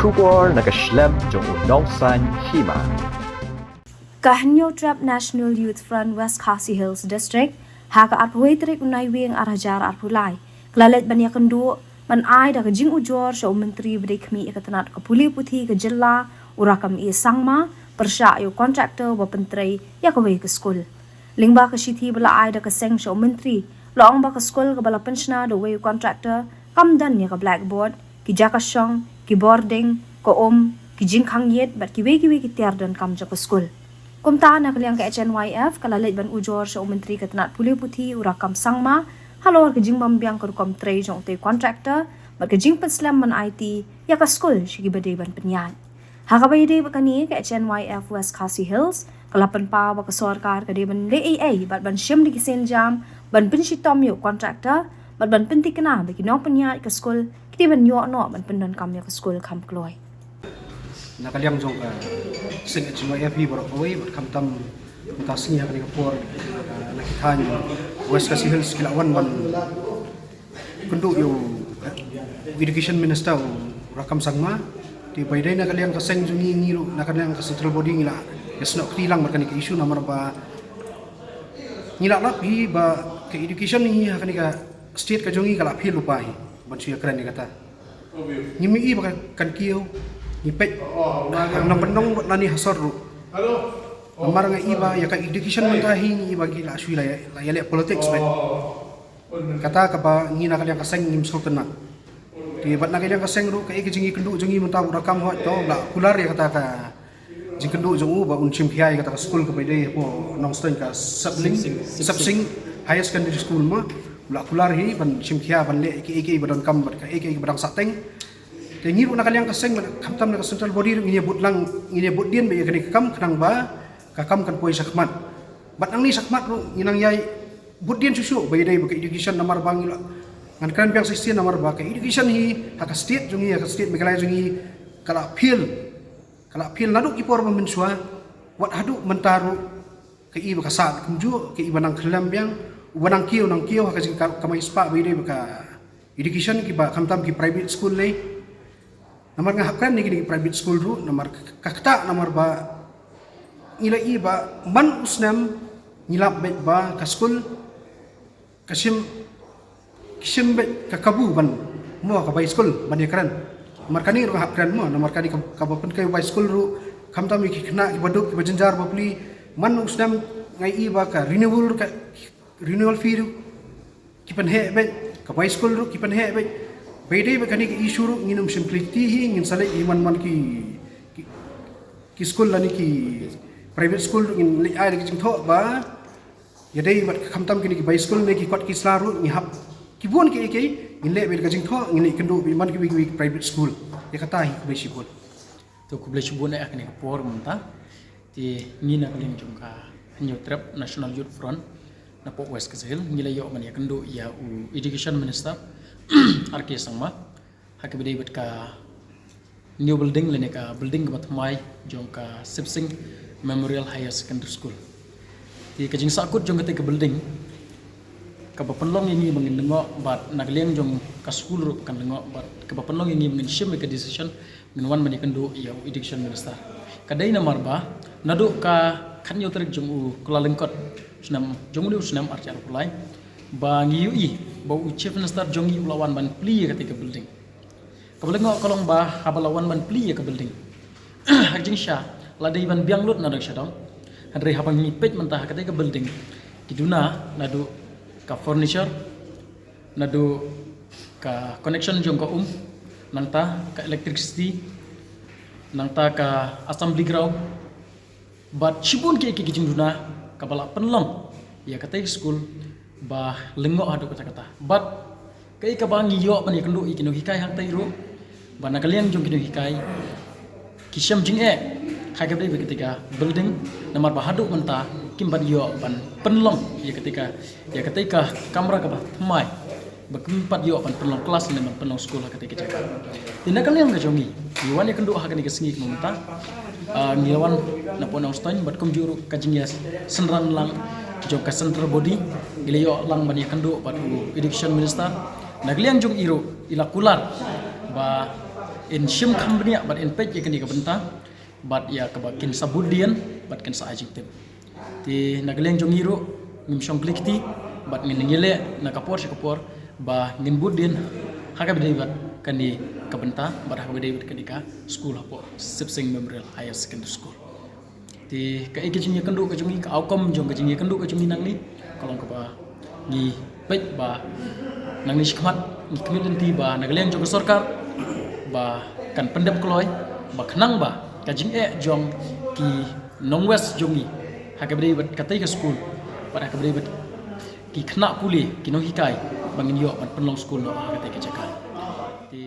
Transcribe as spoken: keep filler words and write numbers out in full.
Khubor na ka shlem jong u Nongsaiñ Hima. Ka Hynñiewtrep National Youth Front West Khasi Hills District, ha ka arphew tarik u Naiwieng ar hajar arphew lai, ka la leit ban ïakynduh ban ai da ka jingujor sha u Myntri ba dei khmih ïa ka tnat ka pule puthi ka jylla, u Rakkam A Sangma, pyrshah ïa u contractor ba pyntrei ïa kawei ka skul. Lyngba ka shithi ba la ai da ka seng sha u Myntri, la ong ba ka skul kaba la pynshna da uwei u contractor kam don ïa ka blackboard, ki jaka shong, ki bording, ka um, ki jingkhang ïit bad kiwei kiwei ki tiar donkam jong ka skul. Kumta na ka liang ka H N Y F ka la leit ban ujor sha u Myntri ka tnat pule puthi u Rakkam Sangma halor ka jingbym biang ka rukom trei jong utei u contractor bad ka jingpynslem ban aiti ïa ka skul sha kiba dei ban pynïaid. Ha kaba ïadei bad kane, ka H N Y F West Khasi Hills ka la pynpaw ba ka sorkar ka dei ban leh ei ei bad ban shim da ki sienjam ban pynshitom ïa u contractor bad ban pynthikna ba ki nongpynïaid ka skul ki dei ban ïoh noh ban pyndonkam ïa ka skul kham kloi. Na ka liang jong ka seng H N Y F hi baroh kawei bad khamtam mynta sngi ha kane ka por, ah, na ki thaiñ West Khasi Hills ki la wan ban kynduh ïa u, eh, Education Minister u Rakkam Sangma. Te ba ïadei na ka liang ka seng jong ngi, ngi ruh na ka liang ka central body ngi la ïasnoh kti lang bad kane ka issue namar ba ngi la lap hi ba ka education hi ha kane ka state ka jong ngi ka la fail lypa hi ban shu ïakren ïa kata. Ngim ïohi ba kan kiew, ngi peit ha nongpynlong bad lane ha sor ruh. Namar nga i ba ïa ka education mynta hi ngi i ba ki la shu la, la ïaleh politics beit. Kata kaba ngi na ka liang ka seng ngim sngewtynnat. Te bad na ka liang ka seng ruh kaei ka jingïakynduh jong ngi mynta u Rakkam, hooid to la kular ïa kata ka jingkynduh jong u ba un shim khia ïa kata ka skul kaba ïadei hapoh Nongstoiñ, ka Sapsing, Sapsing Higher Secondary School ma. U la kular hi ban shim khia ban leh kiei kiei ba donkam bad kaei kaei ba dang sahteng. Te ngi ruh na ka liang ka seng bad khamtam na ka central body ruh ngin ïa bud lang, ngin ïa bud dien bad ïa kane ka kam khnang ba ka kam kan poi shakhmat. Bad nangne shakhmat ruh ngi nang ïai bud dien shuh shuh ba ïadei bad ka education namar ba ngi la, ngan kren biang shisien namar ba ka education hi ha ka state jong ngi, ha ka state Meghalaya jong ngi ka la fail. Ka la fail naduh ki por ba mynshuwa wat haduh mynta ruh. Ka i ba ka sah kumjuh, ka i ba nang khlem biang, uba nang kiew nang kiew ha ka jingka-, kamai spah ba ïadei bad ka education kiba khamtam ki private school lei. Namar nga hap kren ïa kine ki private school ruh namar ka, ka ktah namar ba ngi la i ba man u snem ngi lap beit ba ka skul ka shim, ka shim beit ka kabu ban mo ka bai skul ban ïakren. Namar kane ruh nga hap kren mo, namar kane ka, kaba pynkai bai skul ruh khamtam ïa ki khynnah kiba duk kiba jynjar bapli, man u snem nga i ba ka renewal, ka renewal fee ruh ki pynheh beit, ka bai skul ruh ki pynheh beit. Ba ïadei bad kane ka issue ruh ngin ym shim khlei kti hi, ngin sa leit hi man man ki, ki, ki skul lane ki private school ruh ngin leit ai da ki jingthoh ba ïadei bad khamtam kine ki bai skul ne ki kot ki sla ruh ngi hap ki bun kiei kiei ngin leh beit da ka jingthoh, ngin leit kynduh beit man kiwei kiwei ki private school. Ïa kata hi, khublei shibun. To khublei shibun eh ha kane ka por mynta. Te ngi na ka liang jong ka Hynñiewtrep National Youth Front napoh West Khasi Hills ngi la ïoh ban ïakynduh ïa u Education Minister R K Sangma ha kaba ïadei bad ka new building lane ka building kaba thymmai jong ka Sipsing Memorial Higher Secondary School. Te ka jingsahkut jong kata ka building kaba pynlong ïa ngi ba ngin lyngngoh bad na ka liang jong ka skul ruh kan lyngngoh bad kaba pynlong ïa ngi ba ngin shim ïa ka decision ngin wan ban ïakynduh ïa u Education Minister ka dei namar ba naduh ka khathynñiew tarik jong u Kyllalyngkot snem, jong une u snem ar hajar arphew lai ba ngi ïohi ba u Chief Minister jong ngi u la wan ban plie ïa kata ka building. Kaba lyngngoh ka long ba haba la wan ban plie ïa ka building ha ka jingshisha la dei ban biang lut na dong sha dong. Hynrei haba ngi peit mynta ha kata ka building ki duna naduh ka furniture, naduh ka connection jong ka um, nangta ka electricity, nangta ka assembly ground, bad shibun kiei kiei ki jingduna kaba la pynlong ïa katei ka skul ba lyngngoh haduh katta katta. Bad kaei kaba ngi ïoh ban ïakynduh ïa ki nonghikai hangtei ruh ba na ka liang jong ki nonghikai ki shem jingeh ha kaba ïadei bad katei ka building namar ba haduh mynta kim pat ïoh ban pynlong ïa katei ka, ïa katei ka kamra kaba thymmai ba kim pat ïoh ban pynlong klas ne ban pynlong skul ha katei ka jaka. Te na ka liang ka jong ngi, ngi wan ïakynduh ha kane ka sngi ka mynta. Ah, ngi la wan napoh Nongstoiñ bad kumjuh ruh ka jingïasynran lang jong ka central body ngi la ïoh lang ban ïakynduh bad u education minister. Na ka liang jong i ruh i la kular ba in shim kham bniah bad in peit ïa kane ka bynta bad ïa kaba kin sa bud dien bad kin sa ai jingtip. Te na ka liang jong ngi ruh ngim shong kli kti bad ngin ïaleh na ka por sha ka por ba ngin bud dien ha kaba ïadei bad kane ka bynta bad ha kaba ïadei bad kane ka skul hapoh Sipsing Memorial Higher Secondary School. Te kaei ka jingïakynduh ka jong ngi, ka outcome jong ka jingïakynduh ka jong ngi nangne ka long kaba ngi peit ba nangne shakhmat ngi khmih lynti ba na ka liang jong ka sorkar ba kan pyndep kloi ba khnang ba ka jingeh jong ki nong West jong ngi ha kaba ïadei bad katei ka skul bad ha kaba ïadei bad ki khynnah pule, ki nonghikai ba ngin ïoh ban pynlong skul noh ha katei ka jaka. Te